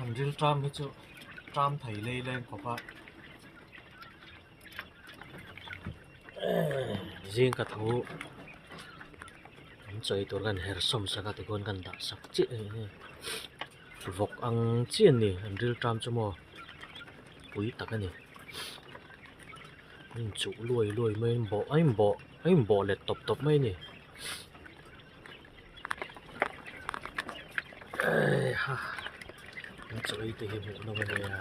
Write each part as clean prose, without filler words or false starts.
An ril ṭam hi chu ṭam thei lei leng khawp a zing ka tho an chawi tur khan her sawm sak a tikhuan kan dah sak chiah a ni vawk ang chiah a ni an ril ṭam chu maw pui tak a ni a inchuh luai luai mai a inbawh a inbawh a inbawh let tawp tawp mai a ni. Heiha an chaw ei te hi hmuh nawm a nia.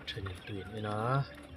Thenin tui an en a.